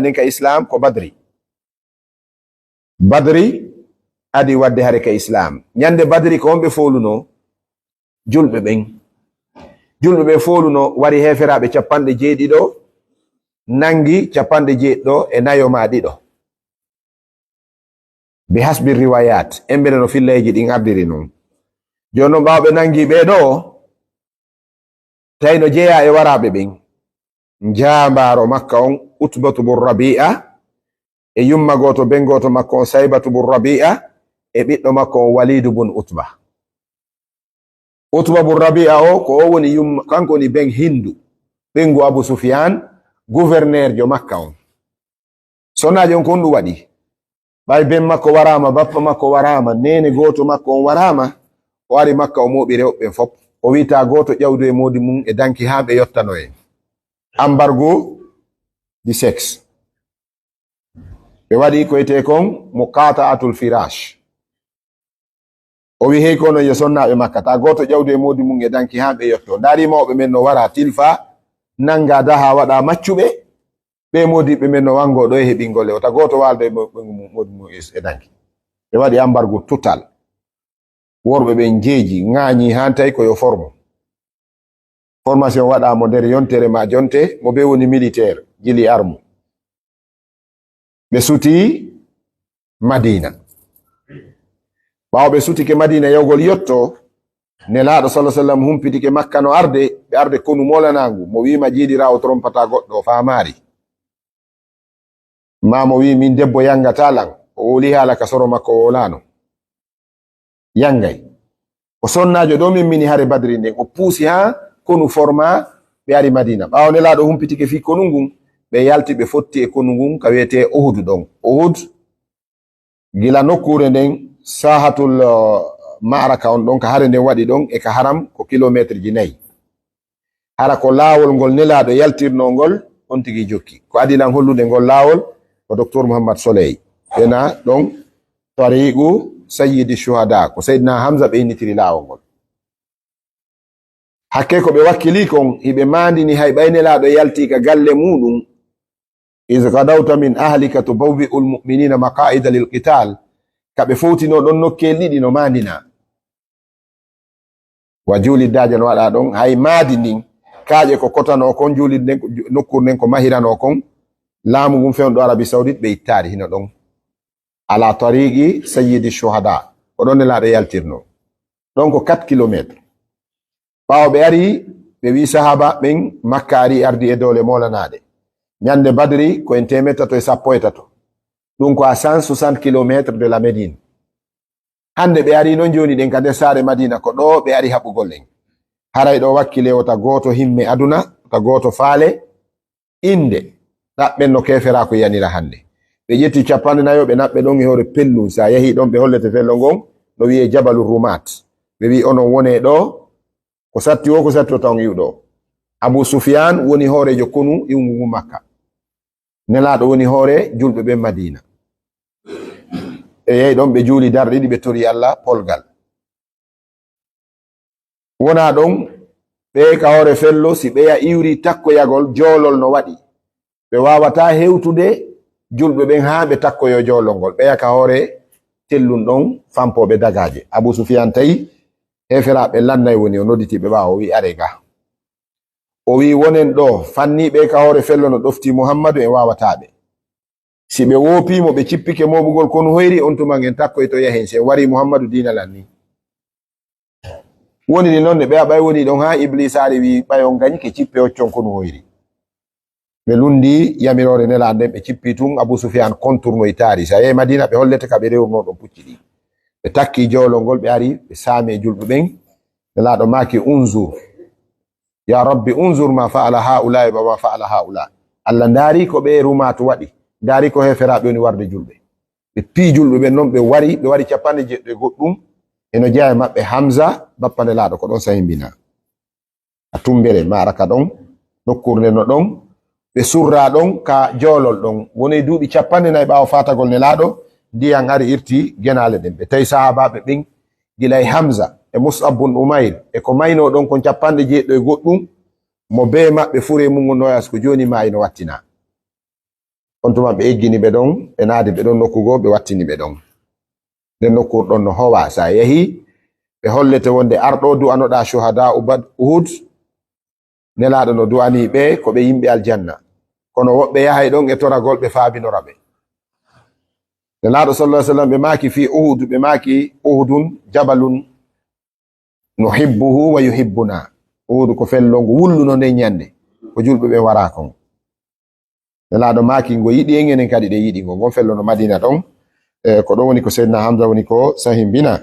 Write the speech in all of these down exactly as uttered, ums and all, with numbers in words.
nden ka Islam ko Badri. Badri adi wadde hare ka Islam. Ñande Badri ko on ɓe fooluno? Julɓe ɓen. Julɓe ɓen fooluno, wari heeferaaɓe capanɗe jeeɗiɗo, nangi capanɗe jeeɗiɗo e nayo maa ɗiɗo. Bi hasbi riwayat, embene no fillaaji ɗin ardiri non. Jooni non ɓaawo ɓe nangi ɓee ɗoo, tawi no jeyaa e waraaɓe ɓen. Njaambaaro Makka on, Utbatu bun Rabi'a, e yumma gooto, ben gooto makko on, Saybatu bun Rabi'a, e ɓiɗɗo makko on, Walidu bun Utba. Utba bun Rabi'a o, ko o woni yumma, kanko woni ben Hindu, ɓeyngu Abu Sufyan, gouverneur jo Makka on. Sonnaajo on, ko honɗum waɗi? Ɓay ben makko waraama, bappa makko waraama, neene gooto makko on waraama, o ari Makka, o mooɓi rewɓe ɓen fop. O wi'i, taa gooto ƴawdu e moodi mum e danki haa ɓe yottano en. Embargo du sexe. Ɓe waɗi ko etee kon muqata'atul firash. O wi'i, hey, kono yo sonnaaɓe Makka, taa gooto ƴawdu e moodi mum e danki haa ɓe yotto. Ndaari mawɓe men no wara, tilfa, nanga, daha, waɗa maccuɓe. Ɓee moodiɓɓe men no wango ɗo e heɓingol e o, taa gooto waaldo e mo-, mo-, moodi mum e, e danki. Ɓe waɗi embargo total. Worɓe ɓen jeeji, ŋaañi, haa tawi ko yo formo. Formation waɗaa mo nder yontere maa jonte, mo bee woni militaire, jili armu. Ɓe suti Madina. Ɓaawo ɓe sutike Madina, yawgol yotto, Nelaaɗo, sallallahu alaihi wasallam, humpitike Makka no arde, ɓe arde konu moolanaangu, mo wi'i ma jiiɗiraawo trompataa goɗɗo, o faamaari. Maa mo wi'i, min debbo yangataa lan, o wowli haala ka soro makko o wowlaano. Yangay. O sonnaajo ɗo min mini hare Badri nden, o puusi haa konu forma, ɓe ari Madina. Ɓaawo Nelaaɗo humpitike fii konu ngun, ɓe yalti, ɓe fotti e konu ngun ka wi'etee Uhud ɗon. Uhud, gila nokkuure nden, saahatul, uh, ma'araka on ɗon, ka hare nden waɗi ɗon, e ka haram ko kilomeeterji nayi. Hara ko laawol ngol Nelaaɗo yaltirnoo ngol, on tigi jokki. Ko adii lan hollude ngol laawol ko Doktor Muhammad Soley. Ena ɗon Tariiqu Sayyidi Shuhada, ko Seydina Hamza ɓe innitiri laawol ngol. Hakkee ko ɓe wakkilii kon, hiɓe maandini hay ɓay Nelaaɗo yaltii ka galle muuɗum, "Iz gadawta min ahlika tubawwi'ul mu'minina maqa'ida lil qital." Ka ɓe fowtinoo ɗon nokkeel ɗiɗi no maandinaa. Wa juuliddaaje no waɗaa ɗon, hay maadi ndin, kaaƴe ko kotanoo kon, juulidde nden ko, nokkuure nden ko mahiranoo kon, laamu ngun fewndo Arabie Saoudite ɓe ittaari hino ɗon. Ala tariqi Sayyidi Shuhada, ko ɗon Nelaaɗo yaltirnoo. Ɗon ko quatre kilomètres. Ɓaawo ɓe ari, ɓe wi'i sahaaba ɓen, Makka ari, ardi e doole moolanaaɗe. Ñande Badri ko en teemeɗɗe tato e sappo e tato. Ɗum ko à cent soixante kilomètres de la Médine. Hande ɓe ari non jooni ɗen ka nder saare Madina, ko ɗo ɓe ari haɓugol en. Haray ɗo wakkile wota gooto himme aduna, wota gooto faale, innde, ɗaɓɓen no keeferaaku yanira hannde. Ɓe ƴetti capanɗe nayo, ɓe naɓɓe ɗon e hoore pellun. Sa yahi ɗon, ɓe hollete fello ngon, no wi'e Jabalu Rumaat. Ɓe wi'i, "Onon wone ɗo, ko satti o, ko satti o, taw on iwu ɗo." Abu Sufyan woni hooreejo konu iwungu ngu Makka. Nelaaɗo woni hoore julɓe ɓen Madina. Ɓe yahi ɗon, ɓe juuli darɗe ɗiɗi, ɓe tori Allah polgal. Wona ɗon, ɓeya ka hoore fello, si ɓeya iwri takkoyagol, joolol no waɗi. Ɓe waawataa hewtude julɓe ɓen haa ɓe takkoyoo joolol ngol. Ɓeya ka hoore tellun ɗon, fampoo ɓe dagaaje. Abu Sufyan tawi heeferaaɓe lannay woni, o nodditi ɓe ɓaawo, o wi'i, "Aree ga." O wi'i, "Wonen ɗo, fanniiɓe ka hoore fello no ɗofti Muhammadu, en waawataa ɓe." Si ɓe woopii mo, ɓe cippike mooɓugol konu hoyri, on tuma en takkoyto yahen. Si en warii Muhammadu diina lan ni. Woniri non ne, ɓe aɓay woni ɗon haa Iblisaare wi'i, "Ɓay on gañike, cippe occon konu hoyri." Ɓe lundi yamiroore Nelaaɗo nden, ɓe cippi tun. Abu Sufyan konturnoy taari. Sa yehi Madina, ɓe hollete ka ɓe rewruno ɗon pucci ɗi. Ɓe takki joolol ngol, ɓe ari, ɓe saami e julɓe ɓen. Nelaaɗo maaki, "Unzur." "Ya Rabbi, unzur ma fa'ala ha'ula'i wa ma fa'ala ha'ula." Allah, ndaari ko ɓe Rumaatu waɗi, ndaari ko heeferaaɓe woni warde julɓe. Ɓe pii julɓe ɓen non, ɓe wari, ɓe wari capanɗe jeeɗiɗo e goɗɗum, e no jeyaa e maɓɓe Hamza, bappa Nelaaɗo, ko ɗon sahimbina. A tumbere, maaraka ɗon, nokkuure nden no ɗon, ɓe surraa ɗon ka joolol ɗon. Woni duuɓi capanɗe nayi ɓaawo faatagol Nelaaɗo, ndiyan ari irti genaale ɗen. Ɓe tawi sahaabaaɓe ɓen, gila e Hamza e Mus'ab bun Umayr, e ko maynoo ɗon kon capanɗe jeeɗiɗo e goɗɗum, mo bee maɓɓe furee mum ngun noyaas ko jooni maayi no wattinaa. On tuma ɓe eggini ɓe ɗon, ɓe naadi ɓe ɗon nokku goo, ɓe wattini ɓe ɗon. Nden nokkuure ɗon no howa. So a yahii, ɓe hollete wonde arɗo du'anoɗaa shuhadaa u Bad-, Uhud, Nelaaɗo no du'anii ɓe, ko ɓe yimɓe aljanna. Kono woɓɓe yahay ɗon e toragol, ɓe faaminora ɓe. Nelaaɗo sallallahu alaihi wasallam, ɓe maaki fii Uhud, ɓe maaki, "Uhudun jabalun nuhibbuhu wa yuhibbuna." Uhud ko fello ngo wulluno nden ñande, ko julɓe ɓen waraa kon. Nelaaɗo maaki, "Ngo yiɗi en, enen kadi ɗe yiɗi ngo." Ngon fello no Madina ɗon. E, ko ɗon woni ko Seydina Hamza woni ko sahimbina.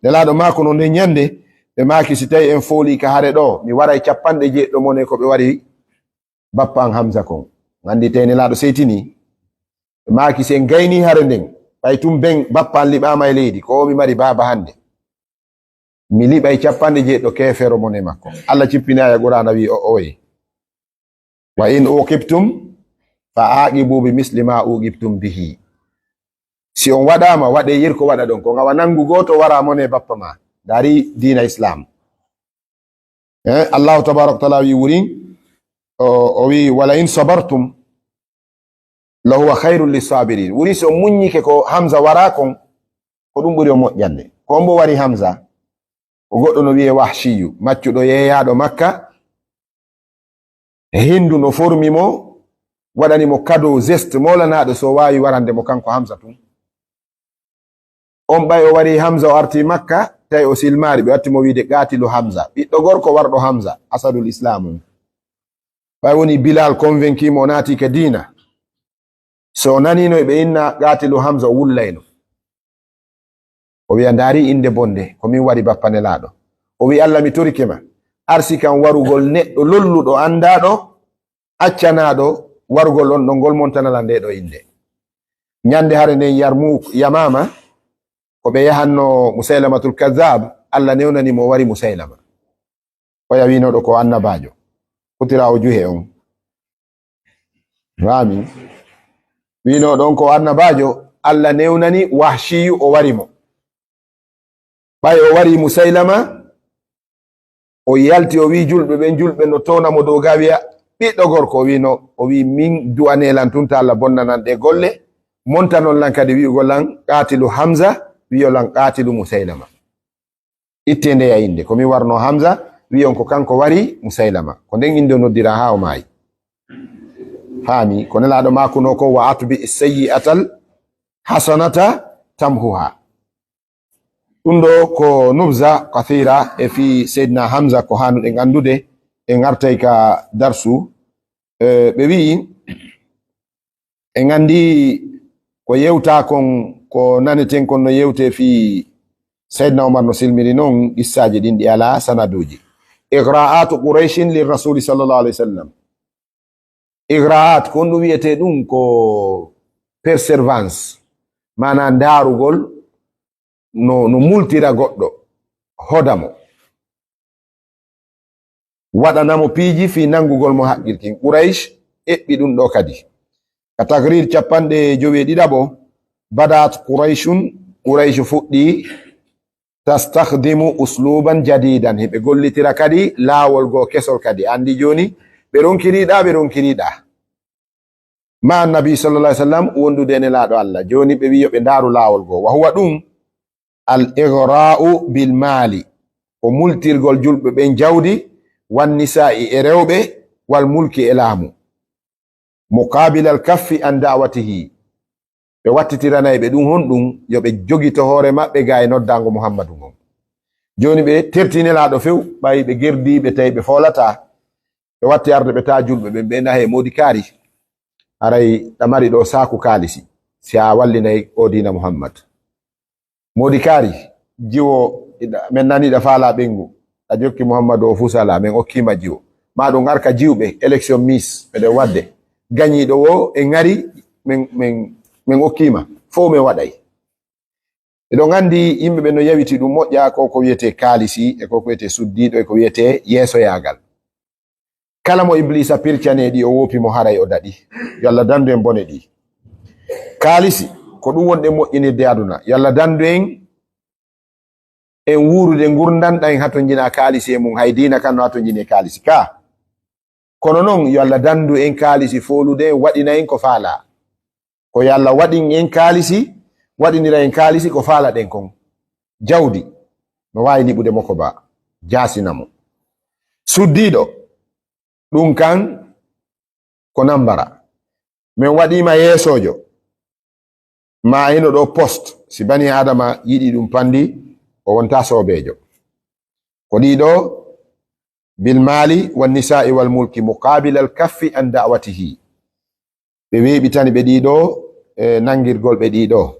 Nelaaɗo maakuno nden ñande, ɓe maaki, "Si tawi en foolii ka hare ɗo, mi waray cappanɗe jeeɗiɗo mon e ko ɓe wari bappa an Hamza kon." Anndi tawi Nelaaɗo seytini. Ɓe maaki, "Si en gaynii hare nden, ɓay tun ben bappa an liɓaama e leydi, ko o mi mari baaba hannde. Mi liɓay cappanɗe jeeɗiɗo keefeero mon e makko." Allah cippini aya Qur'aana wi o oye, "Wa in uqibtum fa aqibu bi misli ma uqibtum bihi." Si on waɗaama, waɗee yir ko waɗa ɗon. Ko ngawa nanngu gooto wara mon e bappa ma. Dari diina Islam. Eh, Allahu tabaraka wa taala wi wurin, o, o wi, "Wala in sabartum la huwa khairul lisabirin." Wuri si on muññike ko Hamza wara kon, ko ɗum ɓuri on moƴƴande. Ko on mbo wari Hamza? Ko goɗɗo no wi'e Wahshiyu, maccuɗo yeeyaaɗo Makka. Hindu no formi mo, waɗani mo cadeau, geste moolanaaɗo, so waawi warande mo kanko Hamza tun. On ɓay o wari Hamza, o arti Makka, tawi o silmaari, ɓe watti mo wiide qaatilu Hamza. Ɓiɗɗo gorko warɗo Hamza, asadul Islam on. Ɓay woni Bilal convaincu mo, o naati ka diina. So o naniino e ɓe inna qaatilu Hamza, o wullayno. O wi'a, "Ndaari innde bonde, ko min wari bappa Nelaaɗo." O wi'i, "Allah, mi torike ma, arsi kam warugol neɗɗo lolluɗo, anndaaɗo, accanaaɗo warugol on ɗon, ngol montanala nde ɗo innde." Ñande hare nden Yarmuuk yamaama, ko ɓe yahanno Musaylamatul Kazzab, Allah newnani mo, o wari Musaylama. Oya wiinooɗo ko annabaajo. Fotira o juhe on. Faami? Wiinooɗo on ko annabaajo, Allah newnani Wahshiyu, o wari mo. Ɓay o wari Musaylama, o yalti, o wi'i julɓe ɓen, julɓe no towna mo dow gaa, wi'a, "Ɓiɗɗo gorko," o wi'no, o wi'i, "Min du'anee lan tun, ta Allah bonnanan ɗe golle, montanon lan kadi wi'ugol lan qaatilu Hamza, wi'o lan qaatilu Musaylama." Ittee ndeya innde. Ko min warno Hamza, wi'on ko kanko wari Musaylama. Ko nden innde o noddira haa o maayi. Faami, ko Nelaaɗo maakuno ko, "Wa atbi sayyi'atal hasanata tamhuha." Ɗum ɗo ko nubza kathira e fii Seydina Hamza, ko haanuɗen anndude. En artay ka darsu. Eh, ɓe wi'i, en anndi ko yewtaa kon, ko naneten kon no yewtee fii Seydina Omar no silmiri non, qissaaji ɗin ɗi alaa sanaduuji. Igra'atu Qurayshin li Rasuli sallallahu alayhi wa sallam. Igra'at, ko ɗum wi'etee ɗum ko perservance, maanaa ndaarugol no, no multira goɗɗo, hoda mo. Waɗana mo piiji fii nanngugol mo haqqil kin. Quraysh eɓɓi ɗum ɗo kadi. Ka Tagrir cappanɗe jowi e ɗiɗaɓo, "Badaat Qurayshun," Quraysh fuɗɗi, "tastakhdimu usluban jadidan," hiɓe gollitira kadi laawol goo kesol kadi. Anndi jooni, ɓe ronkiriɗa, ɓe ronkiriɗa. Ma annabi sallallahu alaihi wasallam, wondude e Nelaaɗo Allah. Jooni ɓe wi'i yo ɓe ndaaru laawol goo. Wa huwa ɗum, al igra'u bil maali, ko multirgol julɓe ɓen jawdi, wan nisa'i e rewɓe, wal mulki e laamu. Muqabilal kaffi an da'watihi. Ɓe wattitiranay ɓe ɗum honɗum, yo ɓe jogito hoore maɓɓe gaa e noddaango Muhammadu ngon. Jooni ɓe tertii Nelaaɗo few, ɓay ɓe gerdii ɓe tawi ɓe foolataa. Ɓe watti arde ɓe taa julɓe ɓen, ɓe nahe moodi kaari. Aray ɗa mari ɗo saaku kaalisi, si a wallinay o diina Muhammad. Moodi kaari, jiwo, iɗa, men nani ɗa faalaa ɓengu. A jokki Muhammadu o fuu salaa, men okkiima jiwo. Ma ɗum arka jiwɓe, élection Miss, meɗen waɗde. Gañiiɗo wo, en ngari, men, men, men okkiima. Fow men waɗay. Eɗon anndi yimɓe ɓen no yawiti ɗum moƴƴa ko ko wiyetee kaalisi, e ko ko wiyetee suddiiɗo, e ko wiyetee yeesoyaagal. Kala mo Ibliisa pircani e ɗi, o woopi mo, haray o daɗi. Yo Allah danndu en bone ɗi. Kaalisi, ko ɗum wonɗen moƴƴinirde aduna. Yo Allah danndu en, en wuurude ngurndan ɗan hatonjina kaalisi e mum, hay diina kan no hatonjini e kaalisi ka. Kono non, yo Allah danndu en kaalisi foolude en, waɗina en ko faalaa. Ko yo Allah waɗin en kaalisi, waɗinira en kaalisi ko faalaɗen kon. Jawdi, no waawi liɓude mo ko ba, jaasina mo. Suddiiɗo, ɗum kan ko nambara. Min waɗiima yeesoojo, ma hino ɗo poste, si bani Aadama yiɗi ɗum panndi, o wonta soobeejo. Ko ɗiɗo, bil maali wan nisaa'i wal mulki muqaabilal kaffi an da'watihi. Ɓe weeɓitani ɓe ɗiɗo, e nangirgol ɓe ɗiɗo.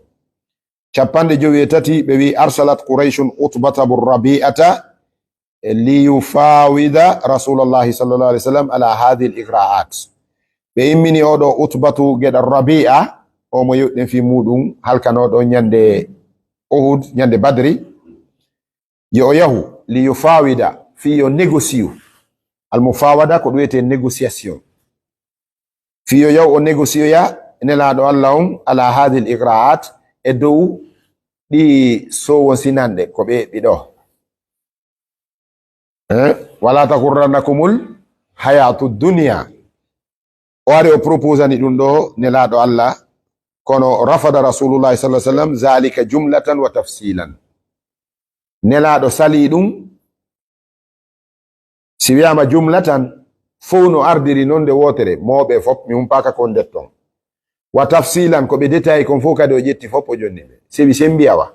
Cappanɗe jowi e tati, ɓe wi, "Arsalat Qurayshun Utbata bun Rabi'ata, e, li yufawida Rasulallahi sallallahu alaihi wasallam ala hadhihi al-igra'at." Ɓe immini oɗo Utbatu geɗal Rabi'a, o mo yewɗen fi muɗum, halkanoɗo ñande Uhud, ñande Badri. Yo o yahu, li yufawida, fi yo négocier. Al mufawada ko ɗum wiyetee négociation. Fi yo yahu o négocier ya, Nelaaɗo Allah on, ala hadhihi al igra'at, e dow ɗi sowonsinanɗe ko ɓe eɓɓi ɗo. Eh? Wala taghurrannakumul hayatu dunya. O ari o proposani ɗum ɗo Nelaaɗo Allah, kono rafada Rasulullahi sallallahu alaihi wasallam zalika jumlatan wa tafsilan. Nelaaɗo sali ɗum, si wiyaama jumlatan, fow no ardiri non nde wootere, mooɓe fop, mi humpaaka ko nder ton. Wa tafsilan, ko ɓe détaillé kon fow kadi o ƴetti fop o jonni ɓe. Sewi sembi awa.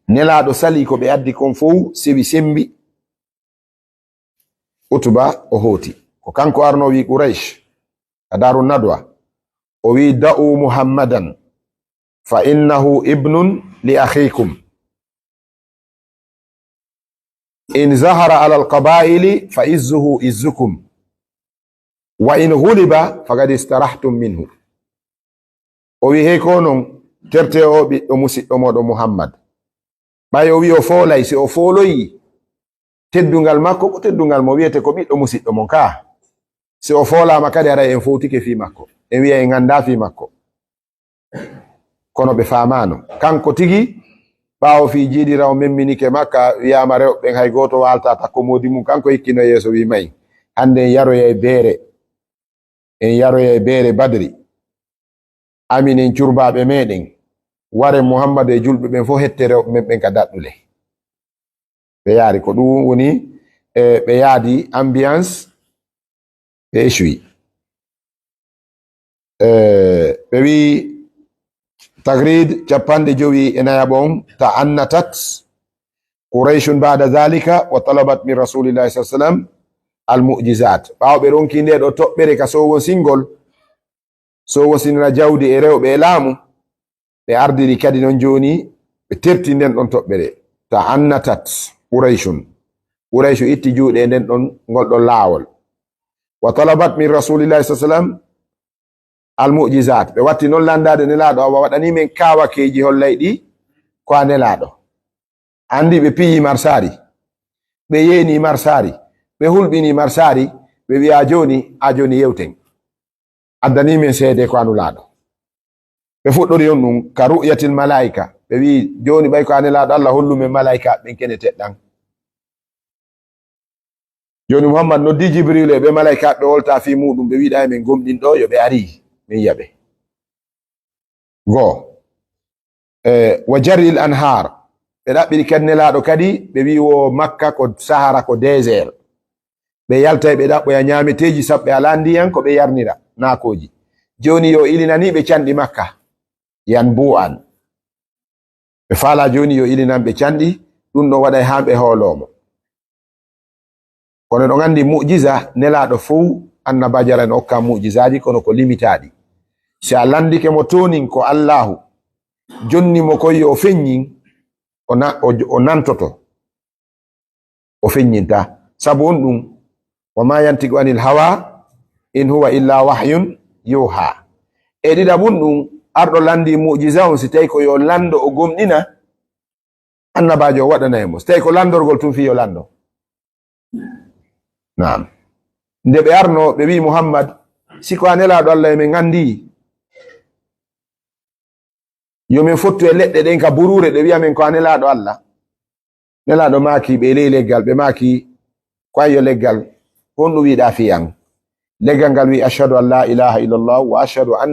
Nelaaɗo sali ko ɓe addi kon fow, sewi sembi. Utuba o hooti. Ko kanko arno wi Quraysh, ka Daaru Nadwa. O wi, "Da'u Muhammadan, fa innahu ibnun li akhikum. In zahara ala al-qaba'ili fa izzuhu izzukum. Wa in ghuliba faqad istarahtum minhu." O wi, "Hey ko non, terte o ɓiɗɗo musiɗɗo moɗon Muhammad. Ɓay o wi o foolay, si o fooloyi, teddungal makko ko teddungal mo wiyete ko ɓiɗɗo musiɗɗo mon ka. Si o foolaama kadi, haray en fowtike fii makko. En wi'a en anndaa fii makko." Kono ɓe faamaano. Kanko tigi, ɓaawo fii jiiɗira o memminike Makka, wi'aama rewɓe ɓen hay gooto waaltaa takko moodi mum. Kanko hikkino yeeso, wi, "May, hannde en yaroyay beere. En yaroyay beere Badri. Aminen curbaaɓe meɗen. Ware Muhammadu e julɓe ɓen fow hette rewɓe men ɓen ka daɗɗule." Ɓe yaari ko ɗum woni, e, ɓe yaadi ambiance, ɓe échoui. E, ɓe wi Tagrid cappanɗe jowi e nayaɓo on, "Ta'annatat Qurayshun ba'da dhalika wa talabat min Rasulillahi sallallahu alaihi wasallam al mu'jizat." Ɓaawo ɓe ronki nde ɗo toɓɓere ka sowonsingol, sowonsinira jawdi e rewɓe e laamu, ɓe ardiri kadi non jooni, ɓe terti nden ɗon toɓɓere. "Ta'annatat Qurayshun." Qurayshu itti juuɗe e nden ɗon, ngol ɗon laawol. "Wa talabat min Rasulillahi sallallahu alaihi wasallam al mu'jizat." Ɓe watti non landaade Nelaaɗo, "Awa waɗani men kaawakeeji hollay ɗi ko a Nelaaɗo." Andi ɓe piyi marsaari, ɓe yeeni marsaari, ɓe hulɓini marsaari, ɓe wi'a, "Jooni, a jooni yewten. Addani men seede ko a Nulaaɗo." Ɓe fuɗɗori on ɗum ka ru'yatil malaa'ika. Ɓe wi'i, "Jooni ɓay ko a Nelaaɗo Allah, hollu men malaa'ika ɓen kene teɗɗan." Jooni Muhammad noddi Jibrilu e ɓe malaa'ika ɓe wolta fii muɗum, ɓe wi'a, "Min gomɗinɗo yo ɓe ari, min yaɓe." Goo. E, "wa jarril anhaar." Ɓe ɗaɓɓiri kadi Nelaaɗo kadi, ɓe wi'i wo Makka ko Sahara, ko désert. Ɓe yaltay, ɓe ɗaɓɓoya ñaameteeji, sabu ɓe alaa ndiyan ko ɓe yarnira naakooji. Jooni yo ilinani ɓe canɗi Makka. Yan bu'an. Ɓe faalaa jooni yo ilinan ɓe canɗi, ɗum ɗon waɗay haa ɓe hooloo mo. Kono eɗon anndi mu'jiza, Nelaaɗo fow, annabaajo ara ene okka mu'jizaaji, kono ko limitaaɗi. Si a lanndike mo toonin ko Allaahu, jonni mo koy yo o feññin, o na-, o, o nantoto. O feññinta. Sabu on ɗum, "Wa ma yantiqu anil hawa, in huwa illa wahyun yuha." E ɗiɗaɓun ɗum, arɗo lanndi mu'jiza on, si tawi ko yo lanndo o gomɗina, annabaajo o waɗanay mo. Si tawi ko lanndorgol tun, fii yo lanndo. Naam. Nde ɓe arno, ɓe wi'i, "Muhammad, si ko a Nelaaɗo Allah, emen anndi. Yo men fottu e leɗɗe ɗen ka buruure, ɗe wi'a men ko a Nelaaɗo Allah." Nelaaɗo maaki ɓe ley leggal, ɓe maaki, "Ko ayyo leggal, honɗum wi'ɗaa fii an?" Leggal ngal wi'i, "Ashhadu an la ilaha illallah wa ashhadu anna